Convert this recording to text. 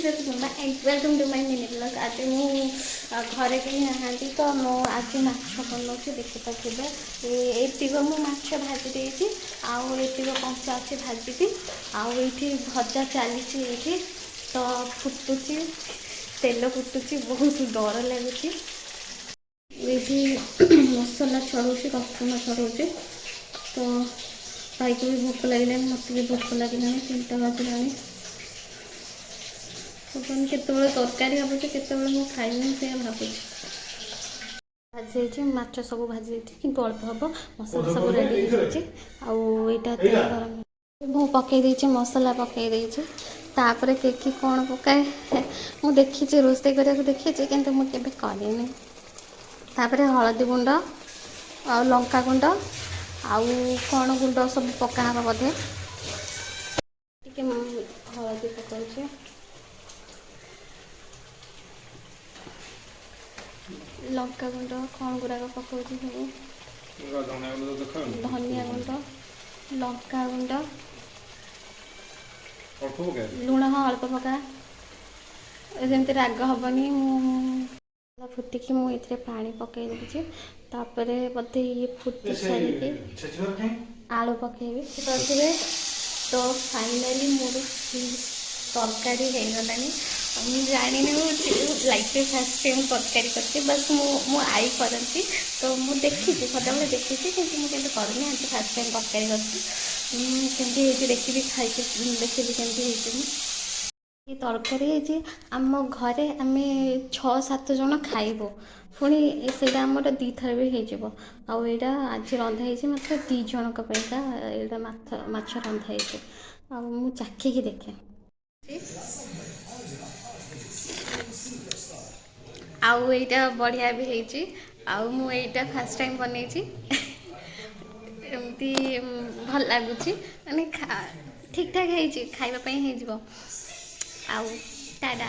This is Muma and welcome to my mini vlog. ଆଜି ମୁଁ ଘରେ କେହି ନାହାନ୍ତି ତ ମୁଁ ଆଜି ମାଛ ବନାଉଛି, ଦେଖିପାରୁଥିବେ। ଏତିକ ମୁଁ ମାଛ ଭାଜି ଦେଇଛି ଆଉ ଏତିକ କଞ୍ଚା ଅଛି, ଭାଜିବି। ଆଉ ଏଇଠି ଭଜା ଚାଲିଛି। ଏଇଠି ତ ଫୁଟୁଛି, ତେଲ ଫୁଟୁଛି, ବହୁତ ଡର ଲାଗୁଛି। ଏଇଠି ମସଲା ଛଡ଼ଉଛି, ରସୁଣ ଛଡ଼ଉଛି। ତ ଭାଇକୁ ବି ଭୋକ ଲାଗିଲାଣି, ମୋତେ ବି ଭୋକ ଲାଗିଲାଣି। 3ଟା ବାଜିଲାଣି। ଭଗବାନ, କେତେବେଳେ ତରକାରୀ ହେବ ଯେ କେତେବେଳେ ମୁଁ ଖାଇବି, ମୁଁ ସେଇଆ ଭାବୁଛି। ଭାଜି ହେଇଛି ମାଛ, ସବୁ ଭାଜି ହେଇଛି, କିନ୍ତୁ ଅଳ୍ପ ହେବ। ମସଲା ସବୁ ରେଡ଼ି ହେଇଯାଇଛି। ଆଉ ଏଇଟା ତେଲ ଗରମ ମୁଁ ପକାଇ ଦେଇଛି, ମସଲା ପକାଇ ଦେଇଛି। ତାପରେ କିଏ କିଏ କ'ଣ ପକାଏ, ମୁଁ ଦେଖିଛି, ରୋଷେଇ କରିବାକୁ ଦେଖିଛି, କିନ୍ତୁ ମୁଁ କେବେ କରିନି। ତାପରେ ହଳଦୀ ଗୁଣ୍ଡ ଆଉ ଲଙ୍କା ଗୁଣ୍ଡ ଆଉ କ'ଣ ଗୁଣ୍ଡ ସବୁ ପକା ହେବ ବୋଧେ। ଟିକେ ମୁଁ ହଳଦୀ ପକାଉଛି, ଲଙ୍କା ଗୁଣ୍ଡ କ'ଣ ଗୁଡ଼ାକ ପକାଉଛି ସବୁ। ଧନିଆ ଗୁଣ୍ଡ ଦେଖାଉନି। ଧନିଆ ଗୁଣ୍ଡ, ଲଙ୍କା ଗୁଣ୍ଡ। ଅଳ୍ପ ପକା। ଲୁଣ, ହଁ, ଅଳ୍ପ ପକା, ଯେମିତି ରାଗ ହେବନି। ମୁଁ ଫୁଟିକି ମୁଁ ଏଥିରେ ପାଣି ପକାଇ ଦେଉଛି। ତାପରେ ବୋଧେ ଇଏ ଫୁଟି ସାରିକି ଛେଚିବାର କାହିଁ? ଆଳୁ ପକାଇବି। କରିଥିବେ ତ ଫାଇନାଲି ମୋର ଫିସ୍ ତରକାରୀ ହେଇଗଲାଣି। ମୁଁ ଜାଣିନି, ମୁଁ ଲାଇଫରେ ଫାର୍ଷ୍ଟ ଟାଇମ୍ ତରକାରୀ କରିଛି। ବାସ୍ ମୁଁ ମୋ ଆଈ କରନ୍ତି ତ ମୁଁ ଦେଖିଛି, ସଦାବେଳେ ଦେଖିଛି, କିନ୍ତୁ ମୁଁ କେବେ କରିନି। ଆଜି ଫାର୍ଷ୍ଟ ଟାଇମ୍ ତରକାରୀ କରିଛି। କେମିତି ହେଇଛି ଦେଖିବି, ଖାଇକି ଦେଖିବି କେମିତି ହେଇଛି। ମୁଁ ଏ ତରକାରୀ ହେଇଛି, ଆମ ଘରେ ଆମେ ଛଅ ସାତ ଜଣ ଖାଇବୁ, ପୁଣି ସେଇଟା ଆମର ଦୁଇଥର ବି ହେଇଯିବ। ଆଉ ଏଇଟା ଆଜି ରନ୍ଧା ହେଇଛି ମାତ୍ର ଦୁଇ ଜଣଙ୍କ ପାଇଁକା। ଏଇଟା ମାଛ ରନ୍ଧା ହେଇଛି ଆଉ ମୁଁ ଚାଖିକି ଦେଖେ। ଆଉ ଏଇଟା ବଢ଼ିଆ ବି ହେଇଛି। ଆଉ ମୁଁ ଏଇଟା ଫାର୍ଷ୍ଟ ଟାଇମ୍ ବନେଇଛି। ଏମିତି ଭଲ ଲାଗୁଛି, ମାନେ ଠିକ୍ ଠାକ୍ ହେଇଛି, ଖାଇବା ପାଇଁ ହେଇଯିବ। ଆଉ ଟାଟା।